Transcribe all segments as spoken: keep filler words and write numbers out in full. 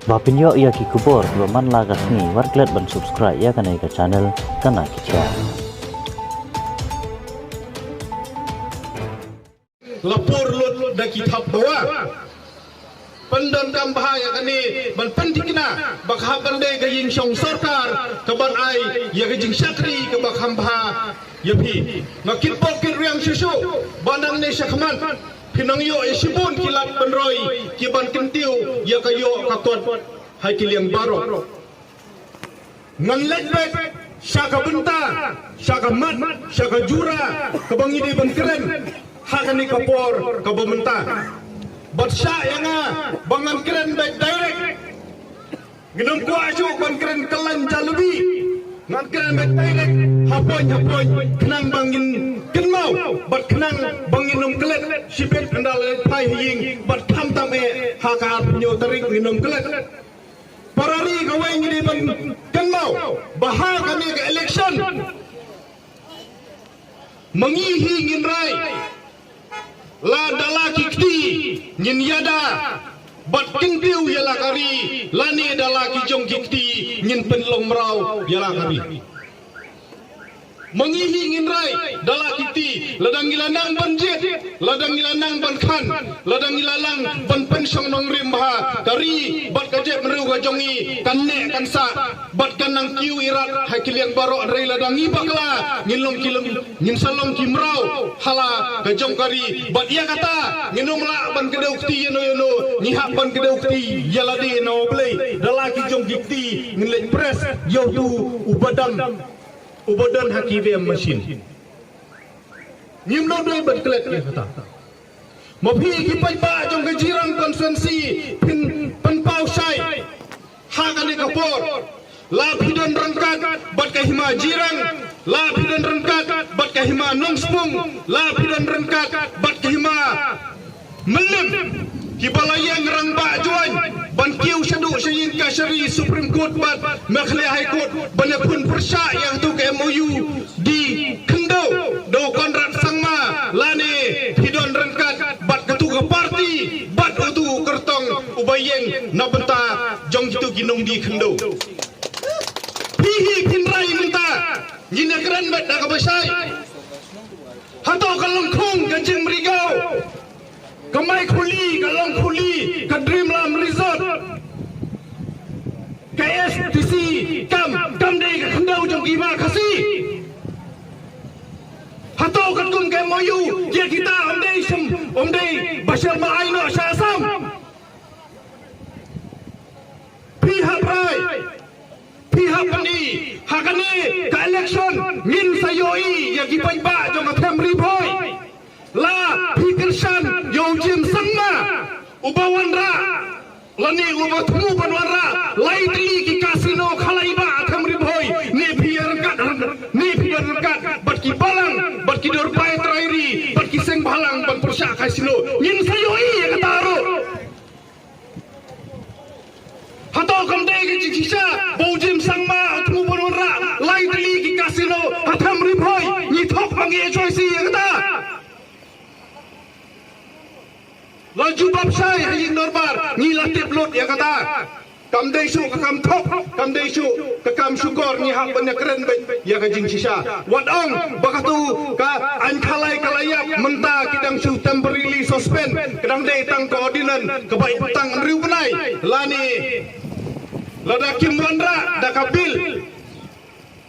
Ba pynïoh ïa ki khubor kiba man la ka sngi, wat klet ban subscribe ïa kane ka channel Kana Ki Jia. La pur lut da ki thap dawa. Pyndonkam bha ïa kane ban pynthikna ba ka hap ban dei ka ïingshong sorkar kaban ai ïa ka jingshakri kaba kham bha ïa phi. Nga kitbok kitrwiang shuh shuh ba nangne shakhmat phin nang ïoh ïa shibun ki lad pynroi kiban kyntiew ïa ka ïoh ka kot ha ki liang baroh. Ngan leit beit sha ka bynta, sha ka mat, sha ka jura kaba ngi dei ban kren ha kane ka por kaba mynta. Bad shah ïa nga ba ngan kren beit direct. Ngin ym kwah shuh ban kren kyllaiñ jalebi. Ngan kren beit direct, ha point ha point, khnang ba ngin kynmaw bad khnang ba ngin ym klet shibit ynda la leit phai ha ïing, bad khamtam eh ha ka arphew hynñiew tarik ngin ym klet. Para ri, kawei ngi dei ban kynmaw ba ha kane ka election ma ngi hi ngin rai la da la ki kti ngin ïada bad kyntiew ïa la ka ri, lane da la ki jong ki kti ngin pynlong mraw ïa la ka ri. Ma ngi hi ngin rai da la ki kti, lada ngi la nang ban jied, lada ngi la nang ban khan, lada ngi la nang ban pynshong nongrim bha ka ri bad ka jaitbynriew ka jong ngi kan neh kan sah bad kan nang kiew irat ha ki liang baroh, hynrei lada ngi bakla ngin long ki long, ngin sa long ki mraw ha la ka jong ka ri. Bad ïa kata ngin ym lah ban kdew kti ïano ïano, ngi hap ban kdew kti ïa lade na U Blei. Da la ki jong ki kti ngin leit press ïa utu uba dang uba don ha ki E V M machine. Ngim dei ban klet ïa kata. Ma phi ki paidbah jong ka Jirang constituency phin pynpaw shai ha kane ka por. La phi don ryngkat bad ka hima Jirang, la phi don ryngkat bad ka hima Nongspung, la phi don ryngkat bad ka hima Mylliem, kiba la ïeng rangbah jwai ban kiew shaduh sha ïing kashari Supreme Court bad Meghalaya High Court ban ïakhun pyrshah ïa katu ka M O U D khyndew da u Conrad Sangma, lane phi don ryngkat bad katu ka party bad utu u kyrtong uba ïeng na bynta jong kitu ki nongdie khyndew. Phi hi phin rai mynta, ngin ïakren bad da kaba shai. Hato ka Lyngkhung ka Jingmrigau, ka Maikhuli, ka Longkhuli, ka Dreamland Resort, ka S T C, kam, kam dei ka khyndew jong ki ma Khasi? Hato katkum ka M O U ïa kita ym dei shem, ym dei ba shem ma ai noh sha Assam? Phi hap rai. Phi hap pyni ha kane ka election ngin sa ïohi ïa ki paidbah jong ka Them Ri Bhoi. La phi kyrshan ïa u James Sangma uba wanrah lane uba thmu ban wanrah lai tylli ki casino khalai ba ha Them Ri Bhoi, ne phi ïaryngkat, ne phi ïaryngkat bad ki balang, bad ki dorbai trai ri, bad ki seng bhalang ban pyrshah casino. Ngin sa ïohi ïa kata ruh. Hato kam dei ka jingshisha ba u James Sangma u thmu ban wanrah lai tylli ki casino ha Them Ri Bhoi? Ngi thok ba ngi H Y C ïa kata. La jubab shai ha ïing dorbar, ngi la tip lut ïa kata. Kam dei shuh ka kam thok, kam dei shuh ka kam shukor, ngi hap ban ïakren beit ïa ka jingshisha. Wat ong ba katu ka aiñ khalai ka la ïap, mynta ki dang shu temporarily suspend, ka dang dei tang ka ordinance kaba i tang hynriew bnai, lane lada kim wanrah da ka bill,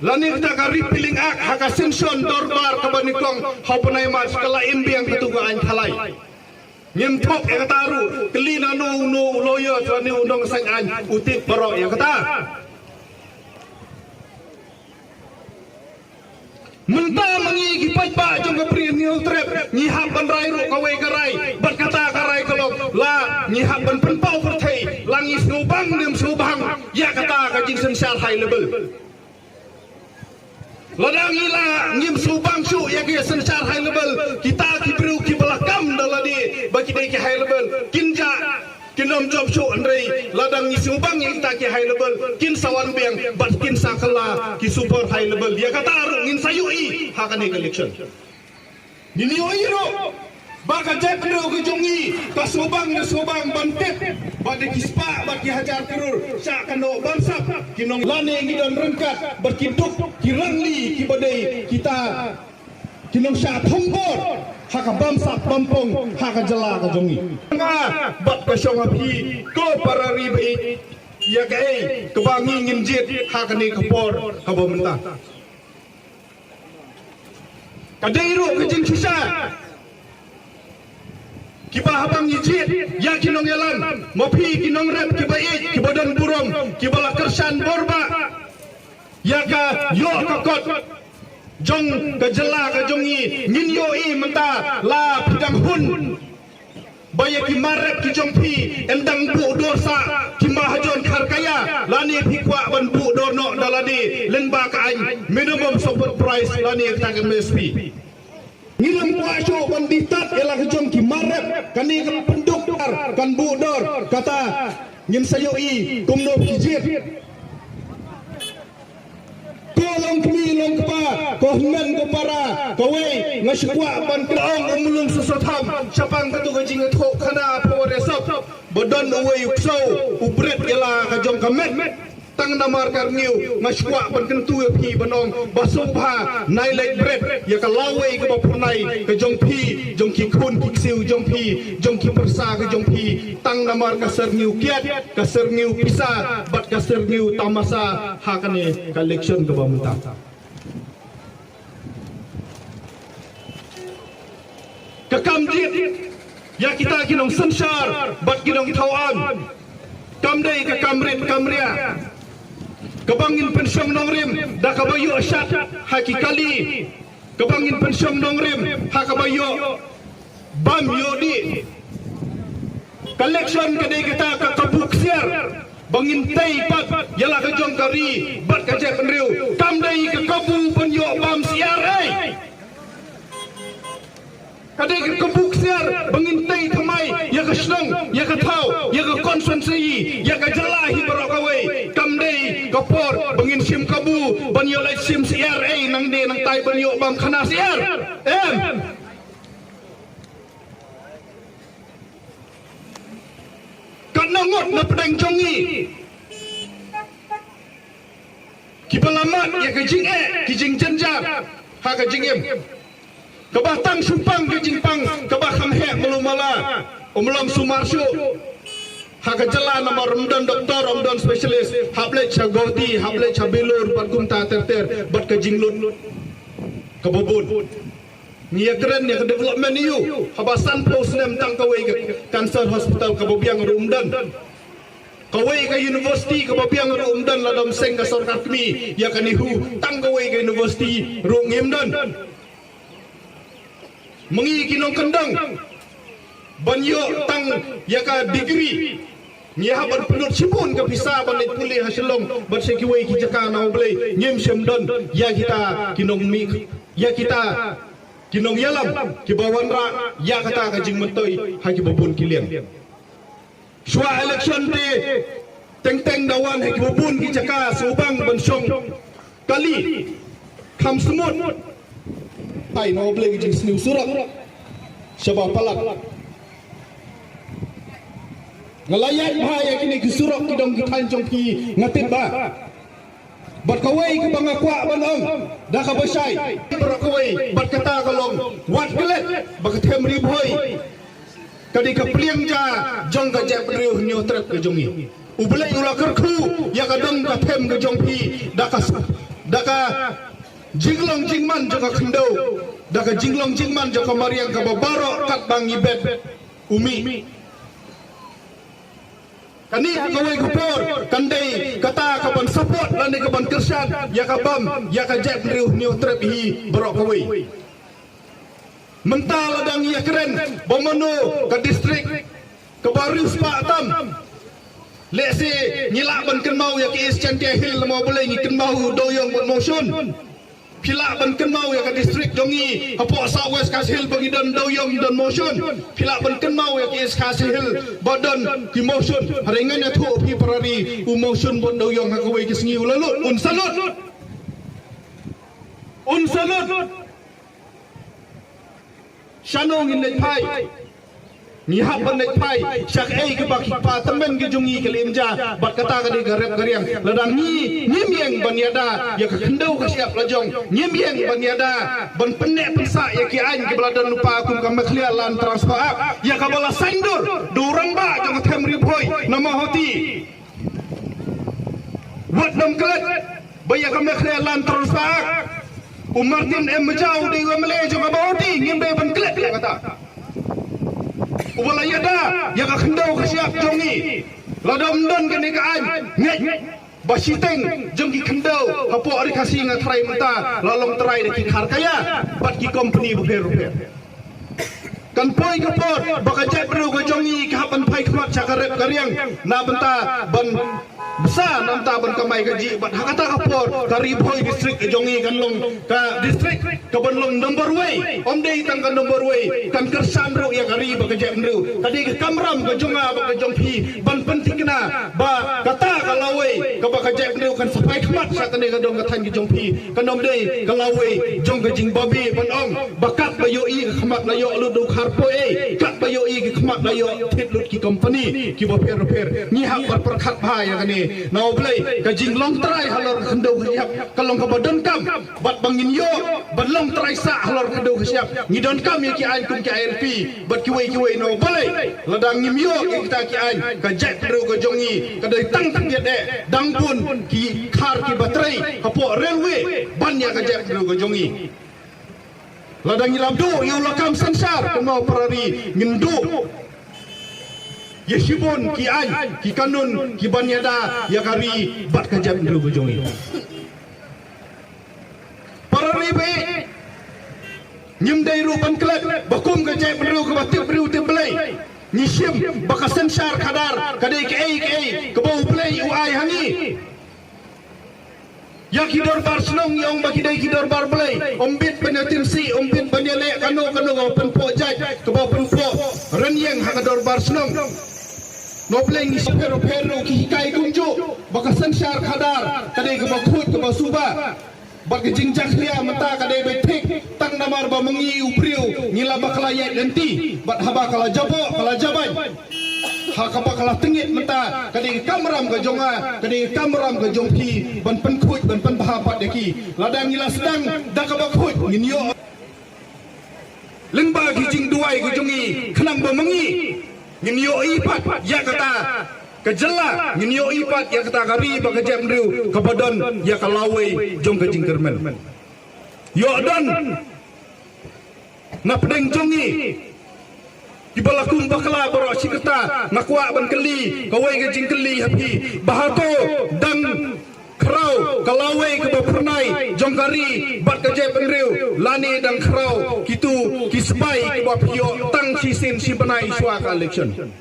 lane kata ka repealing act ha ka session dorbar kaba nyngkong ha u bnai March, ka la im biang katu ka aiñ khalai. Ngim thok ïa kata ruh, kylli na uno uno u lawyer lane u nongsaiñ aiñ, u tip baroh ïa kata. Mynta ma ngi ki paidbah jong ka Bri Hynñiewtrep ngi hap ban rai ruh kawei ka rai bad kata ka rai ka long la ngi hap ban pynpaw pyrthei la ngi sngewbang ne ym sngewbang ïa kata ka jingsynshar high level. Lada ngi la ngim sngewbang shuh ïa ka jingsynshar high level, kita ki briew kiba la kam da lade ba ki dei ki high level kin jah, kin ym jop shuh, hynrei lada ngi sngewbang ïa kita ki high level kin sa wan biang bad kin sa kylla ki super high level. Ïa kata ruh ngin sa ïohi ha kane ka election. Ngin ïohi ruh Ba ka jaitbynriew ka jong ngi ka sngewbang, ka sngewbang ban tip ba da ki spah bad ki hajar klur sha ka noh bamsap ki nong, lane ngi don ryngkat bad ki duk ki rangli kiba dei kita ki nongshah thombor ha ka bamsap bampong ha ka jylla ka jong ngi. Nga bad ka shong ha phi ko para ri ba ïeit, ïa kaei kaba ngi ngin jied ha kane ka por kaba mynta. Ka dei ruh ka jingshisha kiba haba ngi jied ïa ki nongïalam, ma phi ki nongrep kiba ïeit, kiba don burom, kiba la kyrshan bor ba ïa ka ïoh ka kot jong ka jylla ka jong ngi, ngin ïohi mynta la phi dang hun ba ïa ki mar rep ki jong phi yn dang buh dor sah, ki ma hajon kharkaya, lane phi kwah ban buh dor noh da lade lyngba ka aiñ minimum support price lane kata ka M S P. Ngi lem kwah shuh ban dih tad ïa la ka jong ki mar rep, kane ka pynduk ar kan buh dor, kata ngin sa ïohi kumno ki jied. Ko long kmie long kpa, ko hynmen ko para, kawei nga shu kwah ban kren ong u Mulung Soso Tham shaphang katu ka jingïathuh khana pawar ïasop ba don uwei u ksew u bret ïa la ka jong ka met. Tang namar ka rngiew nga shu kwah ban kyntu ïa phi ban ong ba sngewbha nai leit bret ïa ka lawei kaba phyrnai ka jong phi, jong ki khun ki ksiew jong phi, jong ki pyrsa ka jong phi, tang namar ka syrngiew kiad, ka syrngiew pisa bad ka syrngiew tamasa ha kane ka election kaba mynta. Ka kam jied ïa kita ki nongsynshar bad ki nongthaw aiñ kam dei ka kam rit kam ria kaba ngin pynshong nongrim da kaba ïoh shad ha ki kali, kaba ngin pynshong nongrim ha kaba ïoh bam ïoh dih. Ka election ka dei kata ka kabu ksiar ba ngin tei pat ïa la ka jong ka ri bad ka jaitbynriew. Kam dei ka kabu ban ïoh bam siar ei. Ka dei ka kabu ksiar ba ngin tei thymmai ïa ka shnong, ïa ka thaw, ïa ka constituency, ïa ka jylla hi baroh kawei. Kam dei ka por ba ngin shim kabu ban ïoh leit shim siar ei, nang dei nang tai ban ïoh bam khana siar. Em. Katno ngut na pdeng jong ngi kiba la mad ïa ka jingeh, ki jingjynjar ha ka jingim. Kaba tang shu pang ka jingpang kaba kham heh malu mala, um long sumar shuh. Ha ka jylla namar um don doktor, um don specialist, hap leit sha Guwahati, hap leit sha Belur bad kumta ter ter bad ka jinglut kaba bun. Ngi ïakren ïa ka development E U, haba sanphew snem tang kawei ka cancer hospital kaba biang ruh um don. Kawei ka university kaba biang ruh um don, lada ym seng ka sorkar kmie ïa ka NEHU, tang kawei ka university ruh ngim don. Ma ngi ki nongkyndong ban ïoh tang ïa ka degree, ngi hap ban pynlut shibun ka pisa ban leit pule ha Shillong bad sha kiwei ki jaka na U Blei, ngim shym don ïa kita ki nongmih, ïa kita ki nongïalam kiba wanrah ïa kata ka jingmyntoi ha kiba bun ki liang. Shuwa election te teng teng da wan ha kiba bun ki jaka sngewbang ban shong kali, kham smooth. Ai, na U Blei ka jingsniew surok shaba palat. Nga la ïaid bha ïa kine ki surok ki dong ki thaiñ jong phi, nga tip bha. Bad kawei kaba nga kwah ban ong da kaba shai baroh kawei, bad kata ka long, wat klet ba ka them Ri Bhoi ka dei ka pliang ja jong ka jaitbynriew Hynñiewtrep ka jong ngi. U Blei u la kyrkhu ïa ka dong ka them ka jong phi da ka, da ka jinglong jingman jong ka khyndew, da ka jinglong jingman jong ka mariang kaba baroh katba ngi bet u mih. Kane kawei ka por kan dei kata ka ban support lane ka ban kyrshan ïa ka bam ïa ka jaitbynriew Hynñiewtrep hi baroh kawei. Mynta lada ngi ïakren ba mano ka district kaba riewspah tam, lehse ngi lah ban kynmaw ïa ka East Jaintia Hills, namar balei ngi kynmaw u Dewïong bad Mawshun. Phi lah ban kynmaw ïa ka district jong ngi hapoh South West Khasi Hills ba ngi don Dewïong, don Mawshun. Phi lah ban kynmaw ïa ka East Khasi Hills ba don ki Mawshun. Hynrei ngan ïathuh ïa phi para ri, u Mawshun bad Dewïong ha kawei ka sngi u la lut. Un sa lut. Un sa lut. Shano ngin leit phai? Ngi hap ban leit phai sha kaei kaba ki kpa tymmen ki jong ngi ki la im ja, bad kata ka dei ka rep ka riang. Lada ngi ngim ïeng ban ïada ïa ka khyndew ka shyiap la jong, ngim ïeng ban ïada ban pynneh pynsah ïa ki aiñ kiba la don lypa kum ka Meghalaya Land Transfer Act, ïa kaba la saiñdur da u rangbah jong ka them Ri Bhoi na Mawhati. Wat nym klet ba ïa ka Meghalaya Land Transfer Act, u Martin M Majaw u dei u M L A jong ka Mawhati, ngim dei ban klet ïa kata. Uba la ïada ïa ka khyndew ka shyiap jong ngi. Lada ym don kane ka aiñ, ngeit ba shiteng jong ki khyndew hapoh Ri Khasi nga tharai mynta la long trai da ki kharkaya bad ki kompani bapher bapher. Kan poi ka por ba ka jaitbynriew ka jong ngi ka hap ban phai khmat sha ka rep ka riang na bynta ban bsa, na bynta ban kamai kajih, bad ha kata ka por ka Ri Bhoi District ka jong ngi kan long ka district kaban long number wei. Ym dei tang ka number wei, kan kyrshan ruh ïa ka ri bad ka jaitbynriew. Ka dei ka kamram ka jong nga bad ka jong phi ban pynthikna ba kata ka lawei kaba ka jaitbynriew kan sa phai khmat sha kane ka dong ka thaiñ ka jong phi. Kan ym dei ka lawei jong ka jingbabe ban ong ba katba ïohi ka khmat la ïoh lut u kharpoi ei, katba ïohi ka khmat la ïoh thied lut ki kompani kiba pher bapher. Ngi hap ban pyrkhat bha ïa kane. Na U Blei, ka jinglong trai halor ka khyndew ka shyiap ka long kaba donkam. Bad ba ngin ïoh ban long trai sah halor ka khyndew ka shyiap, ngi donkam ïa ki aiñ kum ki I L P bad kiwei kiwei. Na U Blei, lada ngim ïoh ïa kita ki aiñ, ka jaitbynriew ka jong ngi ka dei tang khyndiat eh, dang bun ki khar kiba trei hapoh railway ban ïa ka jaitbynriew ka jong ngi. Lada ngi la duh ïa u lakam synshar kynmaw para ri, ngin duh ïa shibun ki aiñ ki kanun kiban ïada ïa ka ri bad ka jaitbynriew ka jong ngi. Para ri baieit, ngim dei ruh ban klet ba kum ka jaitbynriew kaba tip briew tip Blei, ngi shim ba ka synshar khadar ka dei kaei kaei kaba U Blei u ai ha ngi. Ïa ki dorbar shnong ngi ong ba ki dei ki dorbar Blei, ym bit ban ïa timsi, ym bit ban ïa leh kano kano kaba pynpoh jait, kaba pynpoh rynïeng ha ka dorbar shnong. Na U Blei, ngi pher pher ruh ki hikai kumjuh ba ka synshar khadar ka dei kaba khuid kaba suba. Bad ka jingjakhlia mynta ka dei beit thik, tang namar ba ma ngi u briew ngi la bakla ïaid lynti, bad haba ka la jaboh ka la jabaiñ, ha kaba ka la tyngit mynta ka dei ka kamram ka jong nga, ka dei ka kamram ka jong phi ban pynkhuid ban pynbha pat ïa ki. Lada ngi la sdang da kaba khuid, ngin ïoh lyngba ki jingduwai ki jong ngi khnang ba ma ngi ngin ïohi pat ïa kata ka jylla, ngin ïohi pat ïa kata ka ri bad ka jaitbynriew kaba don ïa ka lawei jong ka jingkyrmen. Ïoh don na pdeng jong ngi kiba la kum bakla baroh shi katta, nga kwah ban kylli kawei ka jingkylli ha phi, ba hato dang khraw ka lawei kaba phyrnai jong ka ri bad ka jaitbynriew, lane dang khraw kito ki sbai kiba phi ïoh tang shisien shi bnai shuwa ka election?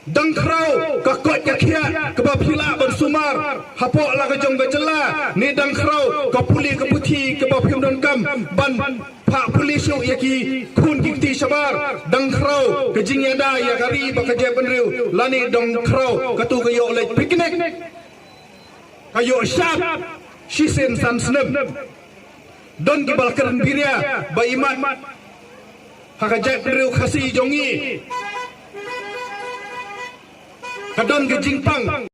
Dang khraw ka koit ka khiah kaba phi lah ban sumar hapoh la ka jong ka jylla, ne dang khraw ka pule ka puthi kaba phim donkam ban phah pule shuh ïa ki khun ki kti shabar? Dang khraw ka jingïada ïa ka ri bad ka jaitbynriew, lane dang khraw kato ka ïoh leit picnic ka ïoh shad shisien san snem? Don kiba la kren biria ba imat ha ka jaitbynriew Khasi jong ngi ka don ka jingpang